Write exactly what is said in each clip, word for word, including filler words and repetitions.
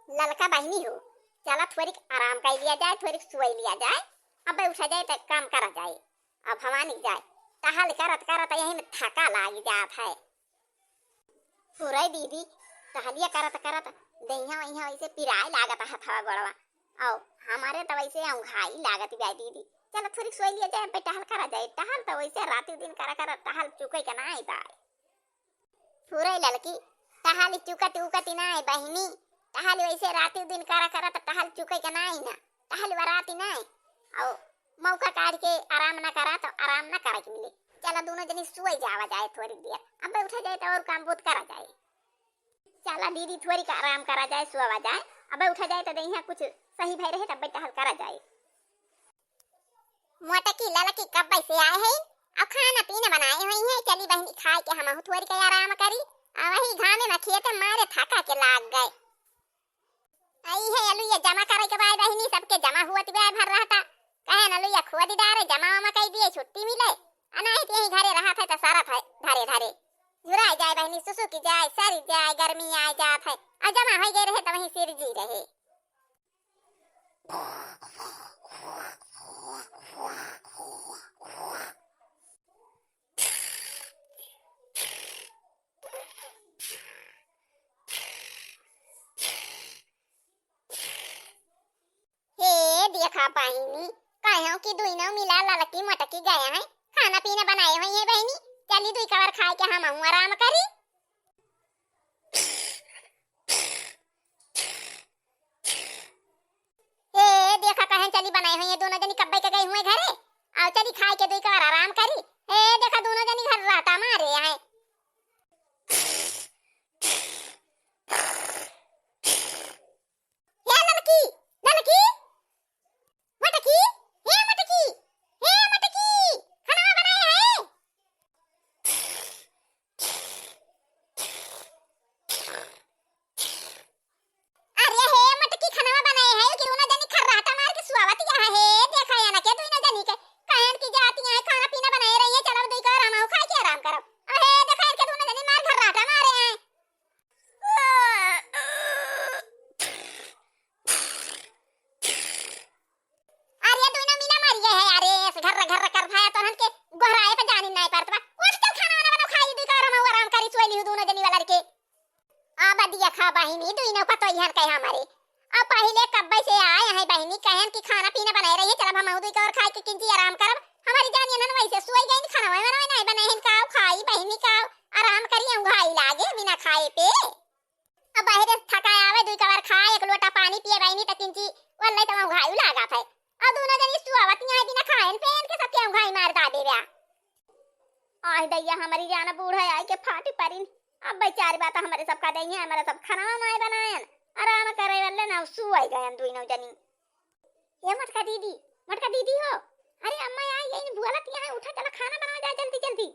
ललका बहिनी हो, चला थोरिक आराम कइ लिया जाए, थोरिक सोइ लिया जाए, अब्बे उठा जाए त काम करा जाए। अब भवानी जाए, टहल करत करत यही में थका लागि जात है। फुरै दीदी, टहलिया करत करत देहिया वहिया वैसे पिराए लागत है हथवा गोड़वा, और हमारे त वैसे औंघाई लागत बा दीदी। चला थोरिक सोइ लिया जाए, अब्बे टहल करा जाए, टहल त वैसे राती दिन करा करा टहल चुकै के नाहीं बाय। फुरै ललकी, टहल चुकत उकत नाहीं बहिनी, टहल वैसे राती दिन करा करा त टहल चुकै के नाहीं ना, टहल बराती नाहीं। और मौका काढ़ के आराम ना करा त आराम ना करे के मिले। चला दुनो जनी सोइ जावा जाए थोरिक देर, अब्बे उठा जाए त और काम बहुत करा जाए। चला दीदी थोरिक आराम करा जाए, सोवा जाए, अब्बे उठा जाए त देहिया कुछ सही भई रहे तब्बे टहल करा जाए। मोटकी ललकी कब्बे से आए हैं, अब खाना पीना बनाए हुई हैं, चली बहिनी खाए के हमहू थोरिक आराम करी। अब वही घामे में खेते मारे थका के लाग गए। आई है अलुइया जमा करे के बाय बहिनी, सबके जमा हुवत बाय भर रहता। कहे न अलुइया खोदी डारे, जमा वमा कइ दिए, छुट्टी मिले। आ नाहीं त यही घरे रहत है त सरत है धरे धरे। झुराइ जाए बहिनी, सुसुकी जाए, सरि जाए, गर्मी आइ जात है। आ जमा होइ गए रहे त वही सिरजी रहे। हे देखा बहिनी, कहेउ कि दुइनौ मिला ललकी मोटकी गया है, खाना पीना बनाए हुई है बहिनी, चली दुइ कवर खाए के हमहू आराम करी। हे देखा कहेन चली बनाए हुई है, दुनो जनी कब्बे के गई हुई घरे, आओ चली खाए के दुइ कवर आराम करी। हे देखा दुनो जनी घर रहता मारे हैं। हे ललकी, ललकी, मटकी, हे मटकी, हे मटकी, खाना बनाए है? अरे हे मटकी, खाना बनाए है कि दुनो जनी खर्राटा मार के सुआवत यहाँ है, देखा या ना के दुनो जनी के कहन की जाती है, खाना पीना बनाए रही है, चलो दुइ का आराम आओ, खाए के आराम करो। अरे देखा इनके दुनो जनी मार खर्राटा मारे हैं। अरे दुइनो मिला मरिए है, अरे ऐसे घर्र घर्र कर भाया तोहन के गोहराए पे जानी नाहीं परत बा। उठ चल खाना वाना बनाओ, खाई दुइ का आराम, आराम करी सोई लिहु दुइनो जनी वाला के। अब दिया खा बहिनी, दुइनो पतोहियन कहे हमारे। अब पहिले कब्बे से आए हैं बहिनी, कहन कि खाना पीना बनाए रहिए, चलब हमहू दुइ का और खाए के किंची आराम करब। हमारी जानियन वैसे सोई गइन, खाना वाना नाहीं बने हैं, काव खाई बहिनी काव, आराम करी, औंघाई लागे बिना खाए पे। अब बाहरे थका आवे, दुइ कवर खाए, एक लोटा पानी पिए बहिनी, त किंची वल्ले त औंघाई लागत है। अब दुनो जनी सुआवत यहाँ बिना खाएन पेन के सबके औंघाई मार दा देव्या। आह दैया, हमारी जान बूढ़ा आई के फाटी परिन। अब बेचारी बात हमारे सब का दइया, हमारे सब खाना नाहीं बनायन, आराम करे वाले ना, सुआई गयन दुइनो जनी। ए मोटका दीदी, मोटका दीदी हो, अरे अम्मा आई गइन, बुआलत यहाँ, उठा चला खाना बनावा जाए जल्दी जल्दी।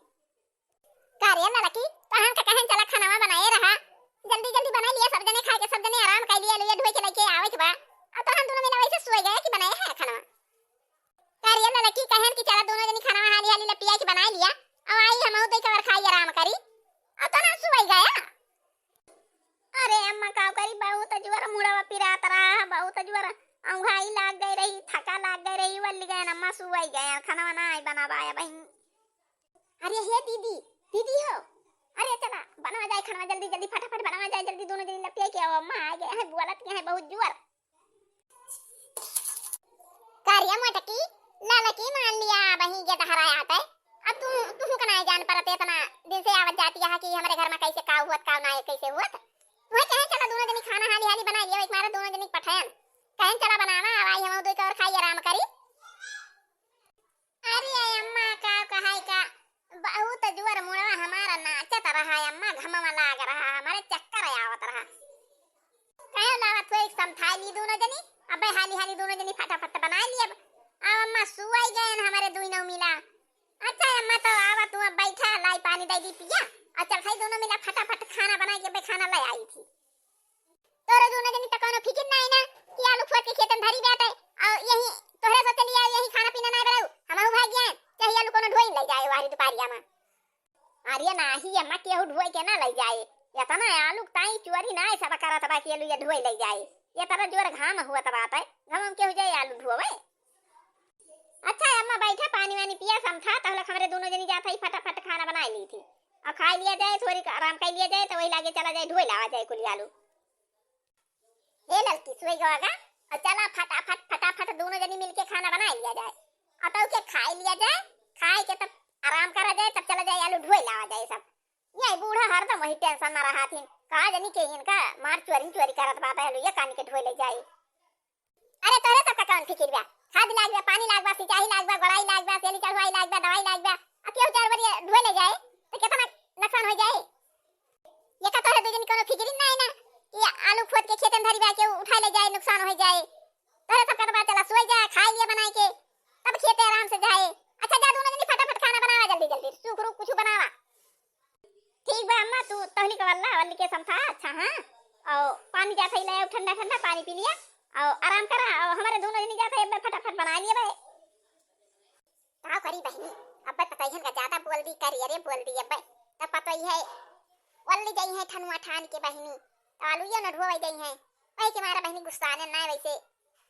का रे ललकी, तोहन के कहन चला खानावा बनाए रहा, जल्दी जल्दी बनाइ लिया, सब जने खाए के, सब जने आराम कर लिया, लुइया ढोए के लइके आवे के बा। अब तोहन दुनो मिला वैसे सोए गया कि बनाए है खानावा। का रे ललकी, कहन कि चला दुनो जनी खानावा हाली हाली लपिया के बनाइ लिया, अब आई हमहू दुइ कवर खाई आराम करी, अब तोहन सोए गया। अरे अम्मा का करी, बहुत जोर मुड़वा पिरात रहा, बहुत जोर औंघाई लाग गई रही, थका लाग गई रही, वल्ली गयन अम्मा सुआई गयन, खानावा नाहीं बनावा बहिन। अरे हे दीदी, दीदी हो, अरे चला बनवा जाए खाना जल्दी जल्दी, फटाफट बनवा जाए जल्दी, दुनो जनी लपिया के आओ, अम्मा आ गए हैं, बुआलत के हैं बहुत जोर। का रे मोटकी, ललकी मान लिया बही के तहरा आते, अब तू, तू का नाहीं जान परत, इतना दिन से आवत जाती है कि हमारे घर में कैसे का हुआ, का नाहीं कैसे हुआ। वही कहे चला दुनो जनी खाना हाली हाली बनाइ लिया, एक मारे दुनो जनी पठायन, कहे चला बनावा, अब आई हम दुइ का और खाई आराम करी। अरे अम्मा, का कहाई का, बहुत जोर मुड़वा हमारा नाचत रहा अम्मा, घमवा लाग रहा, हमारे चक्कर आवत रहा। कहे लावा थोड़ी समझाई ली दुनो जनी, अबे हाली हाली दुनो जनी फटाफट बनाइ ली अब। अब अम्मा सुआई गयन हमारे दुइनो मिला। अच्छा अम्मा, तो आवा तू अब बैठा, लाई पानी दे दी पिया, और चल खाई दुनो मिला फटाफट खाना बनाइ के, अबे खाना ले आई थी। तोरे दुनो जनी त कौनो फिकिर नाहीं ना कि आलू खोद के खेतन धरी बाटे, और यही तोहरे से चली आए, यही खाना पीना नाहीं बनाऊ, हमहू भाग गए, चाहे आलू कौनो ढोई ले जाए वारी दुपहरिया में। अरे नाहीं अम्मा, केहू ढोई के ना ले जाए, इतना आलू ताई चोरी नाहीं सब करत बा कि आलू ये ढोई ले जाए। ये तरह जोर घाम हुआ तब आता है, घाम में केहू जाए आलू धोवे? अच्छा अम्मा, बैठा, पानी वानी पिया, समथा, तहलक हमरे दोनों जनी जात है, फटाफट खाना बनाई ली थी। अब खाई लिया जाए, थोड़ी आराम कर लिया जाए, तो वही लागे चला जाए, धोए लावा जाए कुली आलू। हे ललकी, सोई गवा गा? और चला फटाफट, फटाफट दोनों जनी मिलके खाना बनाई लिया जाए। और तब के खाई लिया जाए, खाई के तब आराम करा जाए, तब चला जाए आलू धोए लावा जाए सब। ये बूढ़ा हरदम वही tension में रहा थीन। का जनी के इनका मार चोरी चोरी करत बात है, लुइया कानी के ढोए ले जाई। अरे तोरे सबका कौन फिकिर बा? खाद लाग बा, पानी लाग बा, सिंचाई लाग बा, गोड़ाई लाग बा, सेली चढ़वाई लाग बा, दवाई लाग बा। अब केहू चार बजे ढोए ले जाए तो कितना नुकसान हो जाए। ये का तोरे दू जनी कोनो फिकिर ना है ना कि आलू खोद के खेते में धरी बा, केहू उठा ले जाए, नुकसान हो जाए। तोरे सबका तो बात चला, सोई जा, खाई लिया बनाई के, तब खेते आराम से जाए। अच्छा जा दोनों जनी फटाफट खाना बनावा, जल्दी जल्दी सूख रूख कुछ बनावा। ठीक बा अम्मा, तू तहली के वल्ला, वल्ली के समथा, अच्छा हाँ। और पानी जात है, ले आओ ठंडा ठंडा पानी पी लिया, और आराम करा, और हमारे दोनों जनी जात है, अब फटाफट बना लिए भाई। का करी बहिनी, अब पतोहियन का ज्यादा बोल दी करी, अरे बोल दी अब, तब पतोही है, वल्ली जाई है ठनुआ ठान के बहिनी, तो आलूयो न ढोवे जाई है, वही के मारा बहिनी गुस्साने ना है, वैसे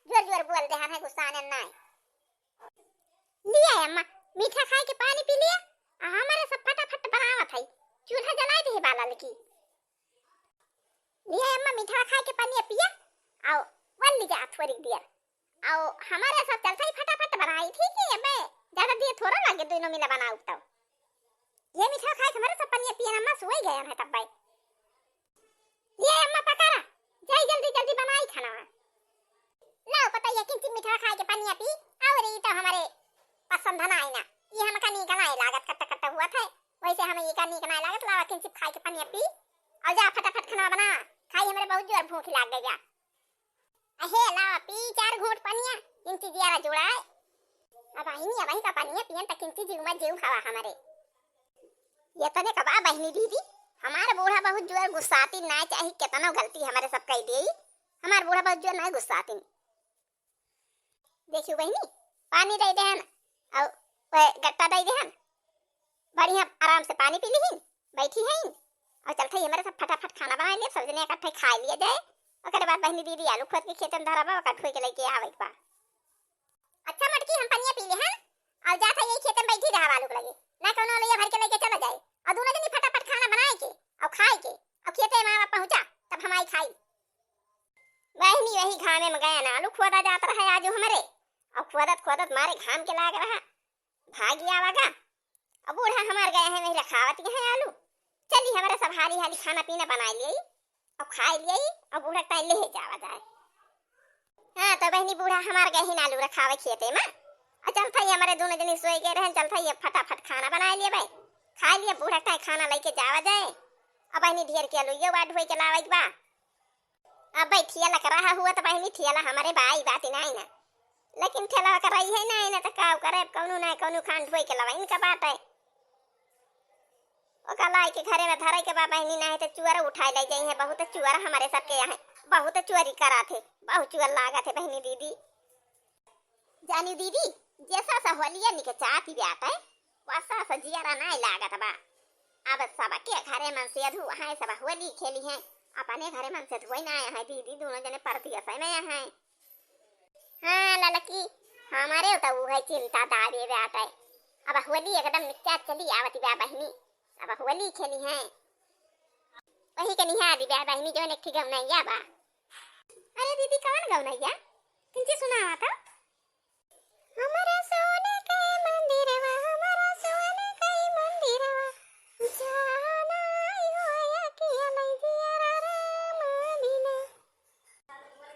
जोर जोर बोल दे हम है गुस्साने ना है। लिया अम्मा, मीठा खाए के पानी पी लिया, आ हमारे सब फटाफट बनावत है, चूल्हा जलाए दे बाला लकी। लिया अम्मा, मीठा खाए के पानी पिया, आओ, वल्ली जा थोड़ी दिया, आओ हमारे सब चलता ही फटाफट बनाई थी कि अबे ज्यादा दिए थोड़ा लगे दोनों मिला बनाऊ तब। ये मीठा खाए के हमारे सब पानी पिया अम्मा सोई गए हैं तब भाई। ये अम्मा पकारा, जाई जल्दी जल्दी बनाई खाना। लाओ पतोहिया किंची मीठा खाए के पनिया पी, और ई तो हमारे पसंद ना आई ना, ये हमका नीक ना लागत, कट्टा कट्टा हुआ था, वैसे हमें ये का नीक ना लागत। लाओ किंची खाए के पनिया पी, और जा फटाफट खाना बना, खाई हमरे बहुत जोर भूख लाग गया। अहे लाओ पी चार घूंट पनिया, किंची जियारा जुड़ाए। अब आईनी अब का पनिया पियन त किंची जीव में जीव हवा हमारे। ये तने कबा बहिनी दीदी, हमार बूढ़ा बहुत जोर गुस्साती ना, चाही केतनो गलती हमारे सब कह दिए, हमार बूढ़ा बहुत जोर ना गुस्साती। देखियो बहिनी, पानी दे देहन, और वह गट्टा दे देहन, बढ़िया आराम से पानी पी लिहिन, बैठी हैं, और चलते ही हमारे सब फटाफट खाना बना लिए, सब जने इकट्ठे खा लिया जाए। ओकरे बाद बहिनी दीदी आलू खोद के खेते में धरा बा, ओकर ढोई के लेके आवे के बा। अच्छा मटकी, हम पनिया पी ले हैं, और जात है यही खेते में बैठी रहा आलू के लगे, ना कोनो लोया भर के लेके चला जाए, और दोनों जनी फटाफट खाना बनाए के, और खाए के, और खेते में पहुँचा, तब हम आई खाई। बहिनी वही घामे में गया ना आलू खोदा जात रहा आज हमरे, और खोदत खोदत मारे घाम के लाग रहा, भागी आवा गा। अब बूढ़ा हमार गए हैं, वही रखावत हैं आलू। चली, हमारे सब हाली हाली खाना पीना बनाई लिए, अब खाई लिए, अब बूढ़ा ताई ले जावा जाए। हाँ, तो बहिनी बूढ़ा हमार गए हैं आलू रखावे खेते में। और चलता ही हमारे दोनों जनी सोए गए रहे, चलता ही फटाफट खाना बनाई लिए भाई, खाई लिए, बूढ़ा ताई खाना लेके जावा जाए। अब बहिनी ढेर के आलू ये बाट हुए के लावे के बा। अब भाई ठेला का रहा हुआ तो बहिनी ठेला हमारे भाई बात ही नहीं ना, लेकिन ठेला का रही है नहीं ना तो का करे, अब कौनो ना कौनो खान ढोई के लवाइन का बात है। ओका लाई के घरे में धरे के बा बहिनी, नहीं तो चुअर उठाए ले जाई है। बहुत चुअर हमारे सबके यहाँ, बहुत चोरी करा थे, बहुत चुअर लागा थे बहिनी दीदी। जानी दीदी, जैसा सा होलिया निके चाहती बात है, वैसा सा जियारा नहीं लागत बा। अब सबके घरे मन से अधू है, सब होली खेली हैं, अपने घरे मन से धोई ना आए हैं दीदी, दोनों जने परदेस में हैं। हाँ ललकी, हमारे तो उहे चिंता दाबे बाटे। अब होली एकदम निच्चा चली आवती बा बहिनी, अब होली खेली हैं। वही के निहा दी बा बहिनी, जौन एक ठे गौनैया बा। अरे दीदी, कौन गौनैया? किंची सुनावा तो। हमारा सोने के मंदिरवा, हमारा सोने के मंदिरवा, जाना आई हो या कि अलैदिया राम दीना।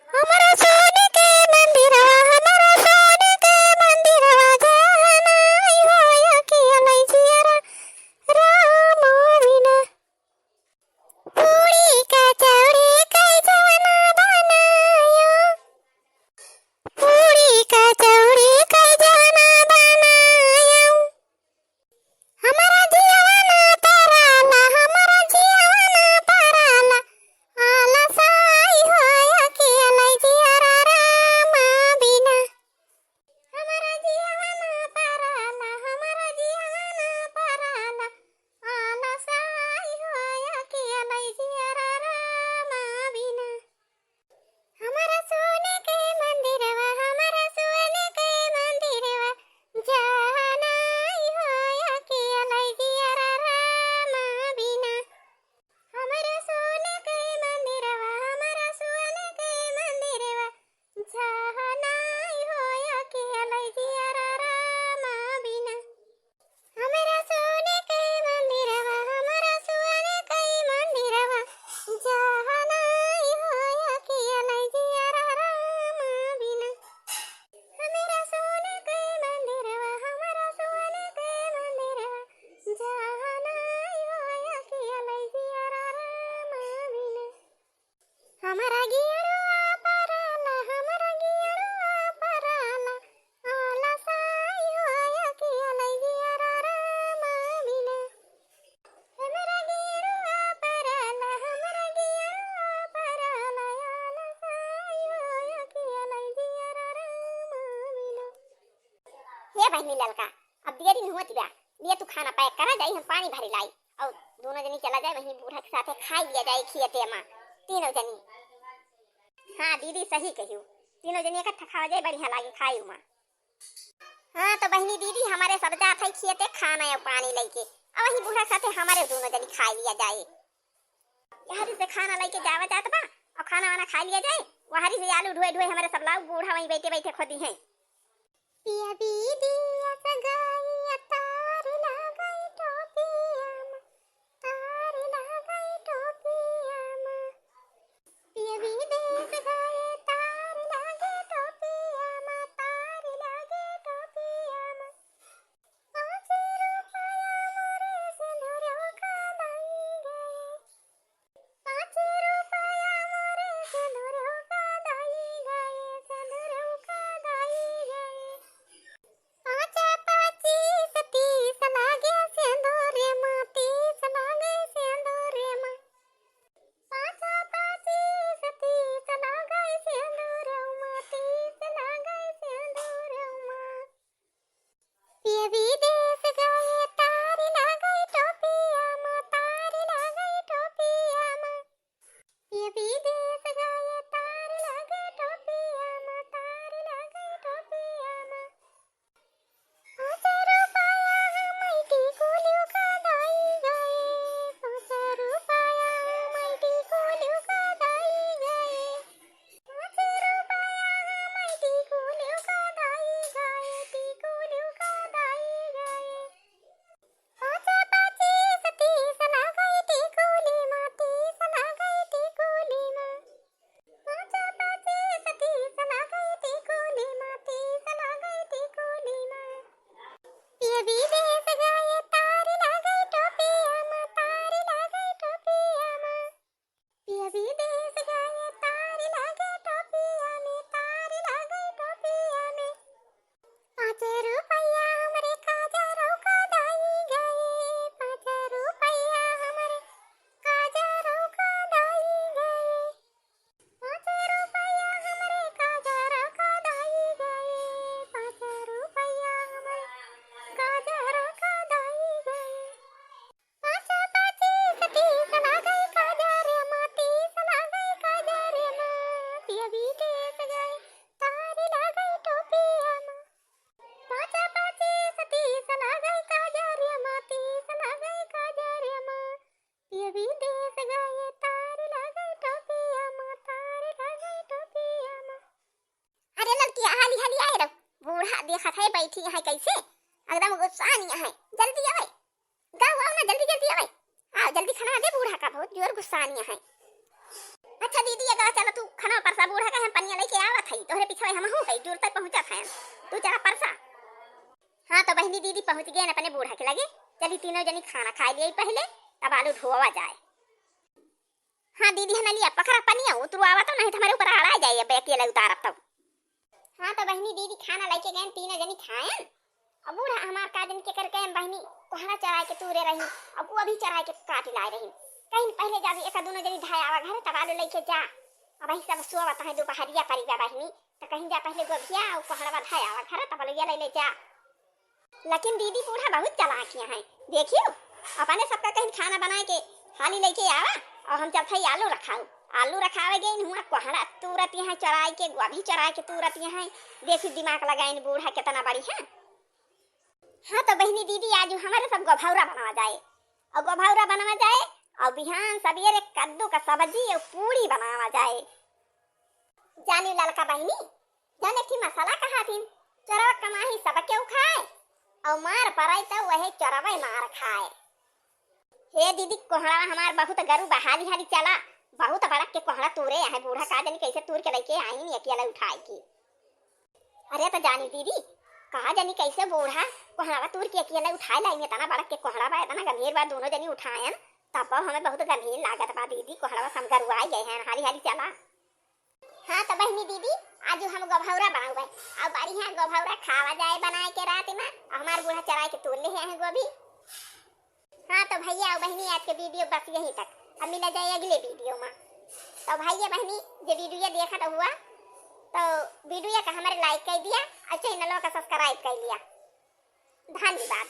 हमारा सोने के मंदिरवा, हमारा सोने के मंदिरवा, जाना आई हो या कि अलैदिया रा-, राम दीना। पूरी कचौड़ी कई जवना बनायो। पूरी कचौड़ी कई गियरवा पराला, हमरा गियरवा पराला, आला सायो अकिया लै गियरा रामा बिना। हमरा गियरवा पराला, हमरा गियरवा पराला, आला सायो अकिया लै गियरा रामा बिना। हे बहिनी ललका, अब दिया दिन हुआ तिबा, लिया तू खाना pack करा जाई, हम पानी भरी लाई, और दोनों जनी चला जाए वहीं बूढ़ा के साथे खाई लिया जाए खियते मा, तीनों जनी। हाँ दीदी सही कहियो, तीनों जनी इकट्ठा खावा जाए बढ़िया लागे खाई मा। हाँ तो बहिनी दीदी हमारे सब जात है खियते खाना और पानी लेके, अब वहीं बूढ़ा के साथे हमारे दोनों जनी खाई लिया जाए। यहरी से खाना लेके जावा जात बा और खाना वाना खा लिया जाए। वहरी से आलू ढोए ढोए हमारे सब लाओ, बूढ़ा वहीं बैठे बैठे खोदी हैं। पिया विदेश गए तार लागई टोपिया मा, तार लागई टोपिया मा। पिया विदेश गए तार लागे टोपिया मा, तार लागे टोपिया मा। पाँच रुपया मोरे सेंदुरवा का दाई गए। पाँच रुपया मोरे सेंदुरवा का दाई गए, सेंदुरवा का दाई गए। पाँच पाँची तीस लागे सेंदुरे मा, तीस लागे सेंदुरे मा। पाँच पाँची तीस लागे सेंदुरे मा, तीस लागे सेंदुरे मा। पिया विदेश गए तार लागई टोपिया मा, तार लागई टोपिया मा। पिया विदेश गए तार लागई टोपिया मा, तार लागई टोपिया मा। पाँच रुपया हमई टिकुलियो का दाई गए, पाँच रुपया हमई टिकुलियो का दाई गए। पाँच रुपया हमई टिकुलियो का दाई गए, टिकुलियो का दाई गए। पाँच पाँची तीस लागई टिकुली मा, तीस लागई टिकुली मा। पाँच पाँची तीस लागई टिकुली मा, तीस लागई टिकुली मा। पिया विदेश गए तार लागई टोपिया मा, तार लागई टोपिया मा। पिया विदेश गए तार लागे टोपिया में, तार लागे टोपिया में। पाँच रुपया हमरे काजरौ का दाई गए, पाँच रुपया हमरे काजरौ का दाई गए। पाँच रुपया हमरे काजरौ का दाई गए, पाँच रुपया हमरे काजरौ का दाई गए। पाँच पाँची तीस लागई काजरे मा, तीस लागई काजरे मा। पिया विदेश गए तार लागई टोपिया मा। पाँच पाँची तीस लागई काजरे मा, तीस लागई काजरे मा। पिया विदेश गए तार लागई टोपिया मा, तार लागई टोपिया मा। अरे ललकिया, हाली हाली आए रहो। बूढ़ा देखत है बैठी है कैसे, एकदम गुस्सानी है। जल्दी आवे, गाओ, आओ ना, जल्दी जल्दी आवे। आओ जल्दी खाना दे बूढ़ा का, बहुत जोर गुस्सानी है। अच्छा दीदी, अगर चलो तू खाना परसा बूढ़ा का, हम पनिया लेके आवत है, तोहरे पीछे हम हूँ है, दूर तक पहुँचत है, तू चला परसा। हाँ तो बहिनी दीदी पहुँच गए अपने बूढ़ा के लगे। चली तीनों जनी खाना खाई लिए पहले, तब आलू धोवा जाए। हाँ दीदी, है ना, लिया पकड़ा पनिया, उतरवावा तो, नहीं तो हमारे ऊपर अड़ा जाए, अब अकेले उतारब तब। हाँ तो बहिनी दीदी खाना लेके गए, तीनों जनी खाएन। अब बूढ़ा हमार का जनी के कर गए बहिनी, कोहड़ा चराए के तूरे रही, अब वो भी चराए के काट लाए रही। कहीं पहले जाबी एक दोनों जनी धाय आवा घरे, तब आलू लेके जा। अब वही सब सोवत है, दोपहरिया परी बा बहिनी, तो कहीं जा पहले गोभिया और कोहड़ा धाय आवा घरे, तब आलू ले ले जा। लेकिन दीदी बूढ़ा बहुत चालाक हैं, देखियो, अपने सबका कहीं खाना बनाए के हाली लेके आवा, और हम चलते ही आलू रखाऊ। आलू रखावे गई हुआ, कोहड़ा तूरत हैं चराई के, गोभी चराई के तूरत हैं। देखी दिमाग लगाइन बूढ़ा कितना बड़ी है। हाँ तो बहिनी दीदी, आज हमारे सब गोभौरा बनावा जाए, और गोभौरा बनावा जाए, और बिहान सवेरे कद्दू का सब्जी और पूड़ी बनावा जाए। जानी ललका बहिनी, जाने की मसाला कहा थी, चोरवा कमाही सबके उखाए, और मार पड़े तो वही चोरवे मार खाए। हे दीदी, कोहड़ा हमार बहुत गरु बहाली हाली चला, बहुत बड़ा के कोहड़ा तूरे है बूढ़ा, का जानी कैसे तूर के लेके आई नहीं अकेला उठाए के। अरे तो जानी दीदी, का जानी कैसे बूढ़ा कोहड़ा तूर के अकेला उठाए लाई, इतना बड़ा के कोहड़ा बा, इतना गंभीर बा, दोनों जनी उठायन, तब हमें बहुत गंभीर लागत बा दीदी, कोहड़ा हम गरुआई गए हैं, हाली हाली चला। दीदी, आज हम गोभौरा बनावे, अब बढ़िया गोभौरा खावा जाए बनाए के रात में, और हमार बूढ़ा चराए के तोड़ ले हैं गोभी। हाँ तो भैया और बहनी, आज के video बस यहीं तक, अब मिला जाए अगले video में। तो भैया बहनी, जे video देखत हुआ तो video का हमारे like कर दिया और channel का subscribe कर लिया। धन्यवाद।